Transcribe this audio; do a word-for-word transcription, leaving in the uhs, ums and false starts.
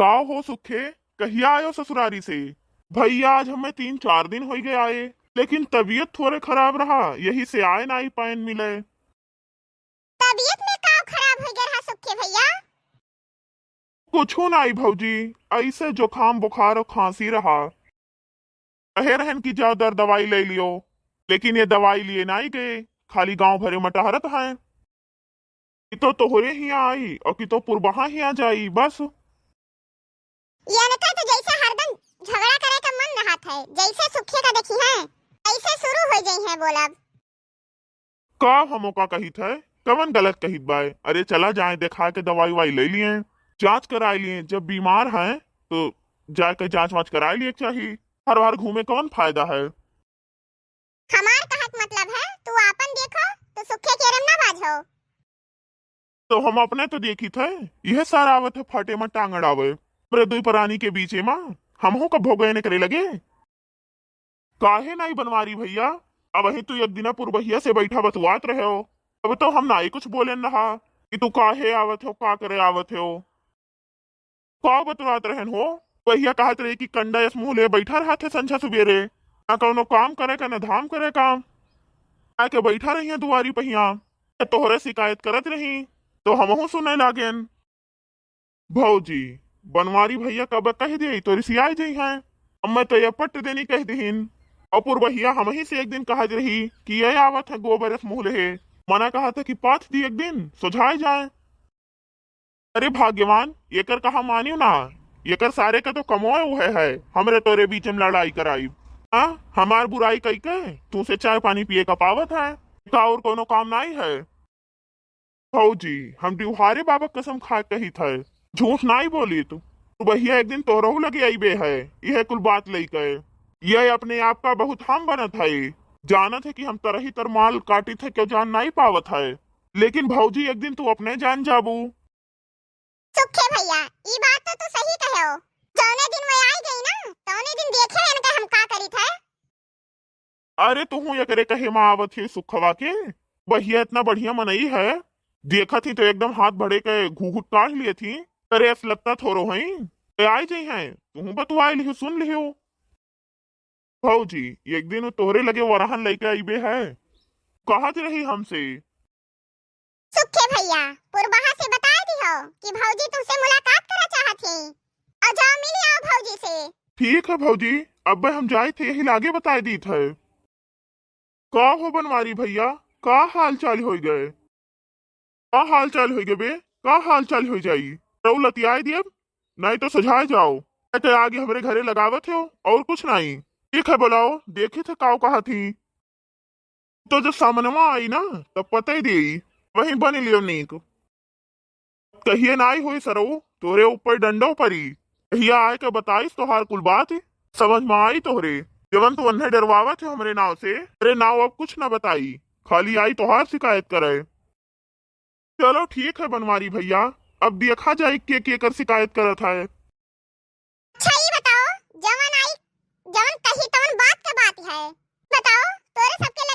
का हो सुखे, कहिया आयो ससुरारी से? भैया, आज हमें तीन चार दिन होइ गए आए, लेकिन तबीयत थोरे खराब रहा, यही से आए नाई पाएन मिले। तबीयत में का खराब होइ गए रहा सुखे भैया? कुछू नाई भौजी, ऐसे जुकाम बुखार और खांसी रहा। कहे रहन कि जाओ दर दवाई ले लियो, लेकिन ये दवाई लिए नाई गए, खाली गांव भरे में टहरत हैं। कि तो तोहरे हियां आई और कि तो पुरबहा हियां जाई, बस। ये इनका तो जैसे हरदम झगड़ा करे का मन रहत है, जैसे सुखे का देखी हैं, ऐसे शुरू हो जाई हैं बोलब। का हमो का कहित है? कवन गलत कहित बाय? अरे चला जाए, देखा के दवाई वाई ले लिए, जांच कराए लिए। जब बीमार हैं तो जाके जांच वांच कराए लिए चाही। हर बार घूमे कवन फायदा है? हमार कहक मतलब है, तू आपन देखो, तू सुखे के रम ना बाझो। तो हम अपने तो देखित है, यह सारा आवत है फाटे में टांग अड़ावे, हमरे दुई परानी के बीचे में, हमहू का भोगे ने करे लगे। काहे नाई बनवारी भैया, अबहीं तू एक दिना पुरबहिया से बैठा बतुआत रहे हो, अब तो हम नाई कुछ बोलेन रहा कि तू काहे आवत हो, का करे आवत हो। का बतुआत रहन हो? भैया कहत रही कि कंडा यस मुंह ले बैठा रहत है संझा सुबेरे, ना कौनो काम करे का, ना धाम करे का, आके बैठा रही है दुआरी पहिया। तोहरे शिकायत करत रही, तो हमहू सुने लागेन। भौजी, बनवारी भैया कब कह दे तो रिसियाई जई हैं। अब मैं तो ये पट्ट देनी कह दिहिन। और पुरबहिया हमही से एक दिन कहत रही कि ये आवत है गोबर यस मुंह ले, मना कहत है कि पाथ दी एक दिन, सुझाए जाए। अरे भाग्यवान, एकर कहा मानियो ना, एकर सारे का तो कमोए उहे है, हमरे तोरे बीच में लड़ाई कराई। हाँ, हमार बुराई कई के तू से चाय पानी पिए का पावत है, का और कोनो काम नाई है? भौजी, हम डिउहारे बाबा कसम खा कहित है, झूठ नाई बोली तू। तो भैया एक दिन तोरहू लगे अइबे है, यह कुल बात लई के। यह अपने आप का बहुत हम बनत है, जानत है कि हम तरही तर माल काटित है, क्यों जान नाई पावत है, लेकिन भौजी एक दिन तू अपने जान जाबू। सुखे भैया, ई बात तो तू सही कहे हो। जौने दिन वो आई गई ना, तौने दिन देखे इनका हम का करित है। अरे तुहू एकरे कहे मा आवत ही सुखवा के, भैया इतना बढ़िया मनई है, देखत ही तो एकदम हाथ भरे के घूघूट काढ़ लिए थी। अरे अस लगता थोरो हई, ते आई जई हैं, तुहू बतुआई लिहो, सुन लिहो। भौजी, एक दिन उ तोहरे लगे वरहन लइके अइबे है, कहत रही हमसे। सुखे भैया, पुरबहा से बताए दिहो कि भौजी तुमसे मुलाकात करा चाहत ही, और जाओ मिल आओ भौजी से। ठीक है भौजी, अब हम जाइत है, यही लागे बताए दीत है। का हो बनवारी भैया, का हाल चाल होइ गए? का हाल चाल होइ गए बे? का हाल चाल होइ जाई? रऊ लतियाए दियब, नाई तो सुझाए जाओ। नाई तो आगे हमरे घरे लगावत हो, और कुछ नाई। ठीक है, बुलाओ, देखित है काऊ कहत ही। तो जब सामनवा आई ना, तब पता ही देई, वहीं बन लियो नीक। कहिए नाई होई सरऊ, तोरे ऊपर डंडो परी। कहिया आए के बताइस तोहार कुल बात, समझ में आई तोहरे। जवन तू अन्हे डरवावत है हमरे नाव से, अरे नाव अब कुछ ना बताई, खाली आई तोहार शिकायत करे। चलो ठीक है बनवारी भैया, अब देखा जाए के केकर शिकायत करत है। अच्छा, ई बताओ, जवन आई, जवन कही तवन बात के बात है। बताओ, तोरे सबके